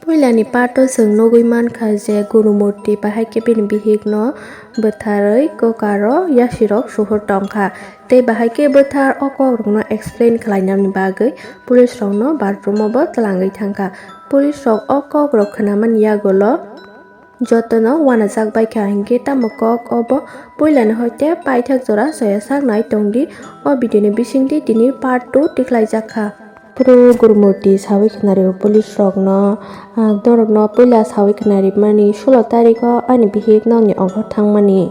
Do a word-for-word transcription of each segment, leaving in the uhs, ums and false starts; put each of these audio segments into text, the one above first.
Puilani part o chwng nugwi mankha je Gurumurti bahai khe bini bihikno bwtharwi kokaro yasirok suhur tongkha. Tei bahai khe bwthar o kokrokno explain khlainani bagwi police rokno bathroom o bo twlangwi thangkha. Police rok o kokrok khnamani yagulo jotono uanajak baikha, hinkhe tamo kok obo puilani hoite paithak jora soya sak nai tongdi. O video ni bisingtwi tini part two tikhlaijakha. Phuru Gurumurti sawi khnario police rokno, ah, norokno puila sawi khnarimani sulo tariko ani bihik nokni ongkhor thangmani.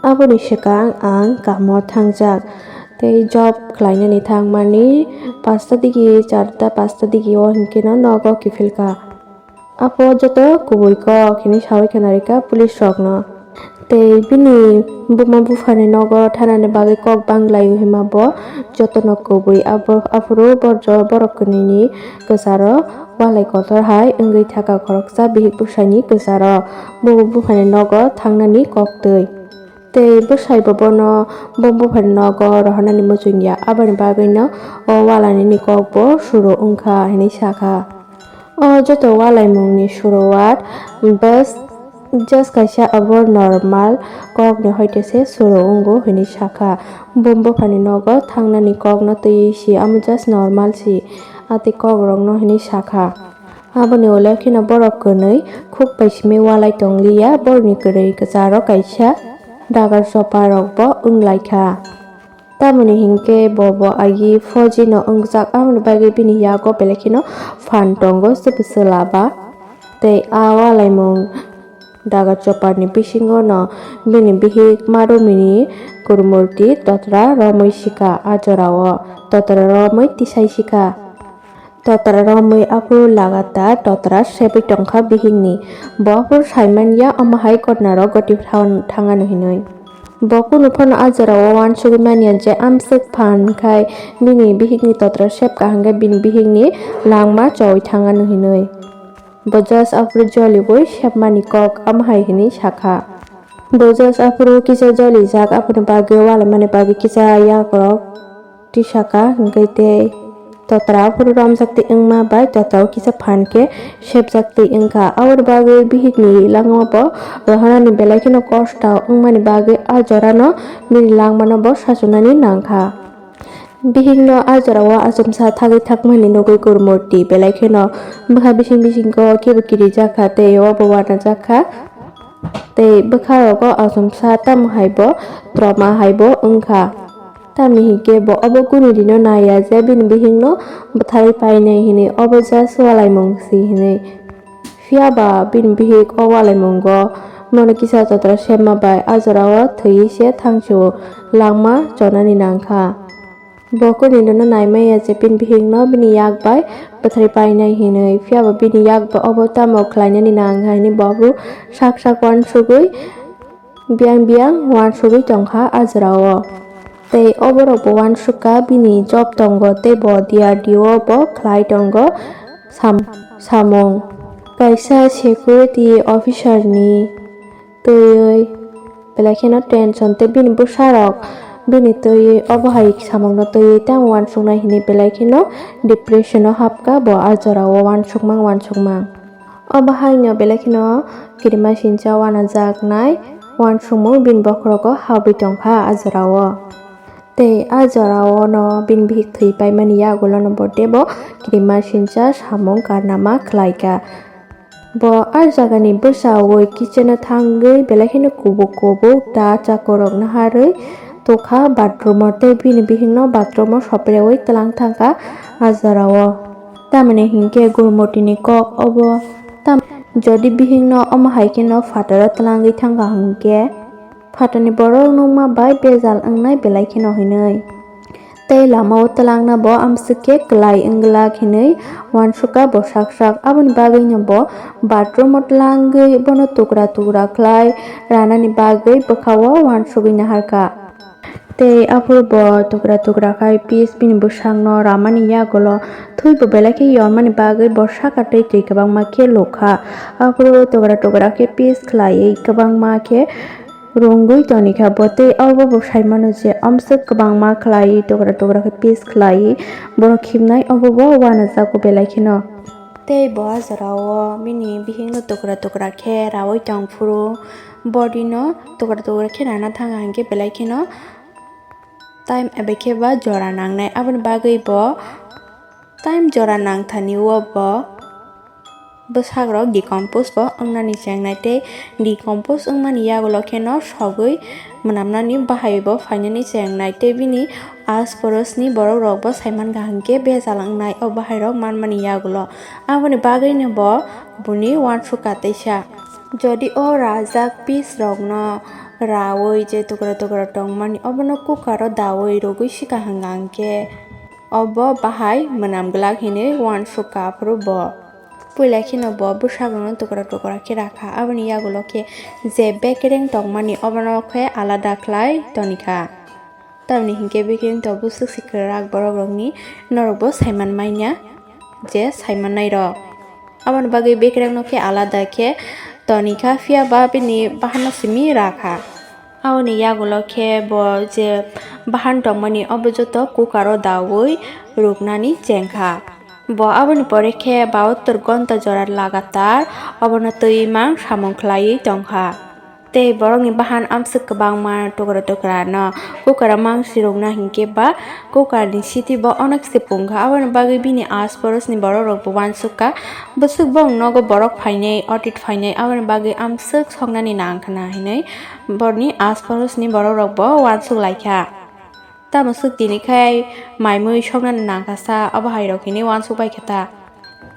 Aboni swkang ang kamo thangjak tei job khlainani thangmani pasta digi, charta pasta digi o hinkhe no nogo kiphilkha. Apo joto kubui kok hinwi sawi khwnarikha police rokno. Tei bini buma buphani nogo thanani bagwi kok banglaio hima bo jotono kubui. Abo, aphuru borjo borok kwnwini kwcharo walai kotor hai wngwi thaka khoroksa bihik bwsaini kwcharo buma buphani nogo thangnani koktwi. Tei bwsai bo bono buma buphani nogo rohornani muchungya, aboni bagwino o walainani kok bo suru wngkha hinwi sakha. O joto walaimungni suruwat bas just kaisa abnormal kokni hoite se suru wngo hinwi sakha. Buma buphani nogo thangnani kokno twiwi si, amo just normal si, atwi kokrokno hinwi sakha. Aboni ulo kheno borok kwnwi khuk bai simi walai tongliya, borokni kwrwi kwcharo kaisa dagar choparokbo wnglaikha. Tamoni hinkhe bo bo agi fojino wngjak, aboni bagwi bini yago belai kheno phan tongo, chwpwchwla ba. Tei a walaimung dagar choparni bisingono bini bihik Marumini Gurumurti totra romwi sikha, a jorao totra romwi tisai sikha. Totra romwi aphuru lagatar totra sebwi tongkha bihikni. Bo aphuru saimanya omo hai ghotnarok goti thang-, thangano hinwi. Bo kunu phano a jorao uansugwi manya je amswk phan khai bini bihikni totra sebkha hwnkhe bini bihikni langma chowi thangano hinwi. Bo just aphuru joliui sepmani kok omo hai hinwi sakha. Bo just aphuru kisa jolijak, aphuru bagwi walaimani bagwi kisa yakrok tisaka hwnkhe tei totra aphuru romjak twi wngma bai totra o kisa phan khe sepjak twi wngkha. Aboni bagwi bihikni langma bo rohornani belai kheno kosto wngmani bagwi a jorano bini langmano bo sachunani nangkha. Bihikno a jorao achomsa thagwi thakmani nugwi Gurumurti belai kheno bwkha bising bisingo kebo kirijakha tei obo uanajakha. Tei bwkha rogo achomsa tamo hai bo, troma hai bo wngkha. Tamni hinkhe bo obo kunu dino naiya je bini bihikno bwtharwi painai hinwi, obo just walaimung si hinwi. Phiya ba bini bihik o walaimungo bono kisa totra sepma bai a jorao thwiwi se thangsu langma chonani nangkha. Bo kunu dino naimaya je bini bihikno bini yak bai bwtharwi painai hinwi, phiya ba bini yak bai obo tamo khlainani nangkha hinwi bo aphuru sak sak uansugwi biyang biyang uansugwi tongkha a jorao. Tei oborok bo uansukha bini job tongo tei bo D R D O bo khlai tongo sam-, samung. Kaisa security officer ni twiwi belai kheno tension tei bini bwsarok bini twiwi obo hai samungno twiwi tamo uansuknai hinwi belai kheno depression o hapkha bo a jorao uansukmang uansukmang. Obo haino belai kheno kirimasingcha uanajaknai uansukmung bini bokhorogo habwi tongkha a jorao. Tei a jorao no bini bihik thwi paimani yagulono bo teibo kirimasingcha samung karnama khlaikha. Bo a jagani bwsaui kitchen o thangwi belai kheno kubuk kubuk ta chakurok naharwi tokha bathroom o tei bini bihikno bathroom o sopreui twlang thangkha a jorao. Tamoni hinkhe Gurumurtini kok obo tam-, jodi bihikno omo hai kheno phataro twlangwi thangkha hinkhe, phatarni borok nukma bai bejal wngnai belai kheno hinwi. Tei lama o twlangna bo amswk khe kwlai wngwlak hinwi uansukha bo sak sak. Aboni bagwino bo bathroom o twlangwi bono tukra tukra khlai ranani bagwi bwkha o uansugwi naharkha. Tei aphuru bo tukra tukra khai piece bini bwsakno ramani yagulo thwibo belai khe yormani bagwi bo saka tei twi kwbangma khe lukha. Aphuru tukra tukra khe piece khlaiwi kwbangma khe rwngwi tonikha bo tei obo bo saimano je amswk kwbangma khlaiwi tukra tukra khe piece khlaiwi borok khimnai obo bo uanajago belai kheno. Tei bo a jorao bini bihikno tukra tukra khe raui tong phuru, bodino tukra tukra khe rana thang hwnkhe belai kheno time bai khe ba jora nangnai. Aboni bagwi bo time jora nangthani o bo bwsakrok decompose bo wngnani chengnai tei decompose wngmani yagulo kheno sogwi mwnamnani bahai bo phainani chengnai tei bini asporosni borokrok bo saiman kaham khe bejal wngnai o bahairok manmani yagulo. Aboni bagwino bo buni uansukha teisa. Jodi o rajak piece rokno raui je tukra tukra tongmani obono cooker o daui rwgwi sika hwnkha hwnkhe obo bahai mwnam glak hinwi uansukha aphuru bo. Puila kheno bo bwsakrokno tukra tukra khe rakha. Aboni yagulo khe je bekereng tongmani obono khe alada khlai tonikha. Tamni hinkhe bekereng to bwswk si kwrak borokrokni norokbo saiman manya je saimannairok. Aboni bagwi bekerengno khe alada khe tonikha, phiya ba bini bahanno simi rakha. Aboni yagulo khe bo je bahan tongmani obo joto cooker o daui ruknani chengkha. Bo aboni pore khe bahattor gonta jora lagatar obono twi mang samung khlaiwi tongkha. Tei borokni bahan amswk kwbangma tukra tukra no cooker o mang sirokna hinkhe ba cooker ni siti bo onek se pungkha, aboni bagwi bini asporosni borokrok bo uansukha. Bwswk bong nogo borok phainai, otit phainai, aboni bagwi amswk soknani nangkhwna hinwi borokni asporosni borokrok bo uansuk laikha. Tamo swk tini khai mai mui soknani nangkha sa, obo hai rok hinwi uansuk bai kha ta.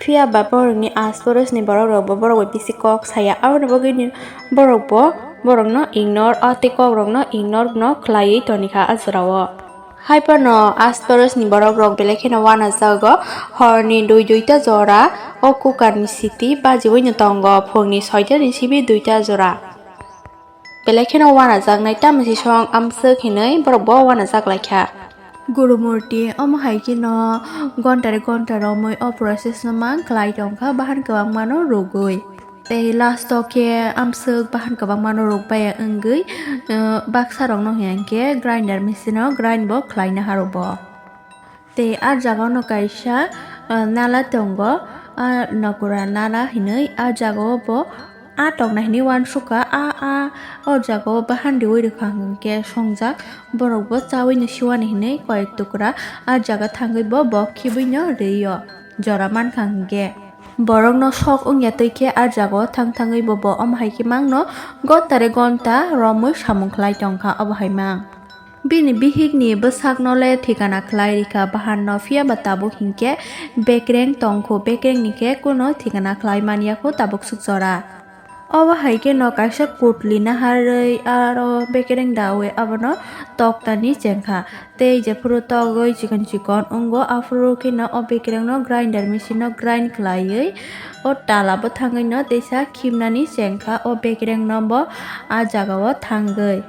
Phiya ba borokni asporosni borokrok bo borok bai bisi kok saya, aboni bagwi borok bo borokno ignore, o tei kokrokno ignore no khlaiwi tonikha a jorao. Hai phano asporosni borokrok belai kheno uanajago, horni dui duita jora o cooker ni siti bajiwi no tongo, phungni soita ni sibi duita jora. Belai kheno uanajaknai, tamo se song amswk hinwi borok bo uanajak laikha. Gurumurti omo hai kheno gonta re gonta romwi o process no mang khlai tongkha, bahan kwbangma no rwgwi. Tei last o khe amswk bahan kwbangma no rwkbai wngwi, uh, baksa rokno hinkhe grinder machine o grind bo khlaina harw bo. Tei a jaga no kaisa, ah, nala tongo, ah, nokora nala hinwi a jaga o bo a tokna hinwi uansukha, a, a, o jaga o bahan riwi rwkha hinkhe songjak, borok bo chaui no siwani hinwi koyek tukra a jaga thangwi bo bok khibwi no rwi o, jora mankha hinkhe. Borok no sok wngya twi khe a jaga o thang thangwi bo, bo omo hai khe mang no gonta re gonta romwi samung khlai tongkha obo hai mang. Bini bihikni bwsakno le thikana khlai rikha bahanno, phiya ba tabuk hinkhe bekereng tongkhu, bekerengni khe kuno thikana khlai manyakhu tabuk swk jora. Obo hai kheno kaisa kutli naharwi aro bekereng daui abono toktani chengkha. Tei jephuru togwi chikon chikon wngo, aphuru kheno o bekerengno grinder machine-o grind khlaiwi o tala bwthangwino teisa khimnani chengkha o bekerengno bo a jagao thangwi.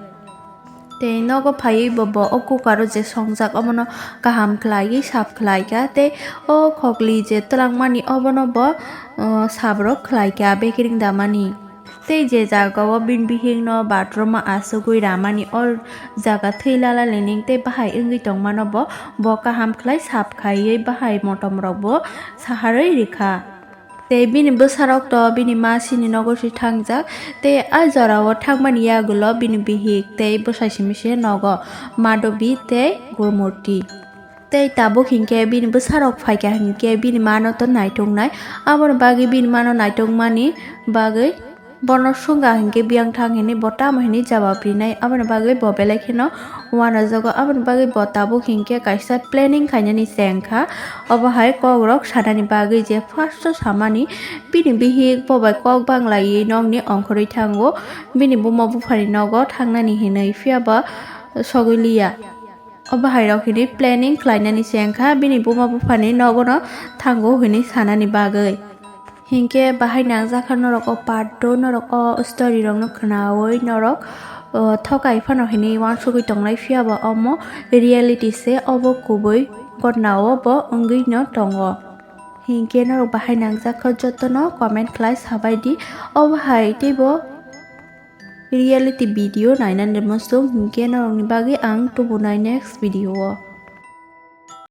Tei nogo phaiwi bo, bo o cooker o je songjak obono kaham khlaiwi sap khlaikha, tei o khokli je twlangmani obono bo, uh, sabrok khlaikha bekereng damani. Tei je jagao bini bihikno bathroom o achugwi ramani, o jaga thwi lala lining tei bahai wngwi tongmano bo, bo kaham khlai sap khaiwi bahai motom rokbo saharwi rikha. Tei bini bwsarok to bini ma sini nogo se thangjak. Tei a jorao thangmani yagulo bini bihik tei bwsai simi se nogo Madhabi tei Gurmurti. Tei tabuk hinkhe bini bwsarok phaikha hinkhe bini mano to naituknai. Aboni bagwi bini mano naitokmani bagwi bono swngkha hinkhe biyang thang hinwi bo tamo hinwi jawab rinai. Aboni bagwi bo belai kheno uanajago. Aboni bagwi bo tabuk hinkhe kaisa planning khainani chengkha. Obo hai kokrok sanani bagwi je first o samani bini bihik bo bai kok banglaiwi nokni ongkhorwi thango. Bini buma buphani nogo thangnani hinwi, phiya ba sogwi liya. O bahairok hinwi planning khlainani chengkha bini buma buphani nogono thango hinwi sanani bagwi. Hinkhe bahai nangjakha norok o part two, norok o story rokno khwnawi norok, o, thokai phano hinwi uansugwi tongnai, phiya ba omo reality se, obo kubui gotna o bo wngwi no tongo. Hinkhe norok bahai nangjakha jotono comment khlai sabai di, obo hai teibo reality video nainani muchung hinkhe norokni bagwi ang tubunai next video o.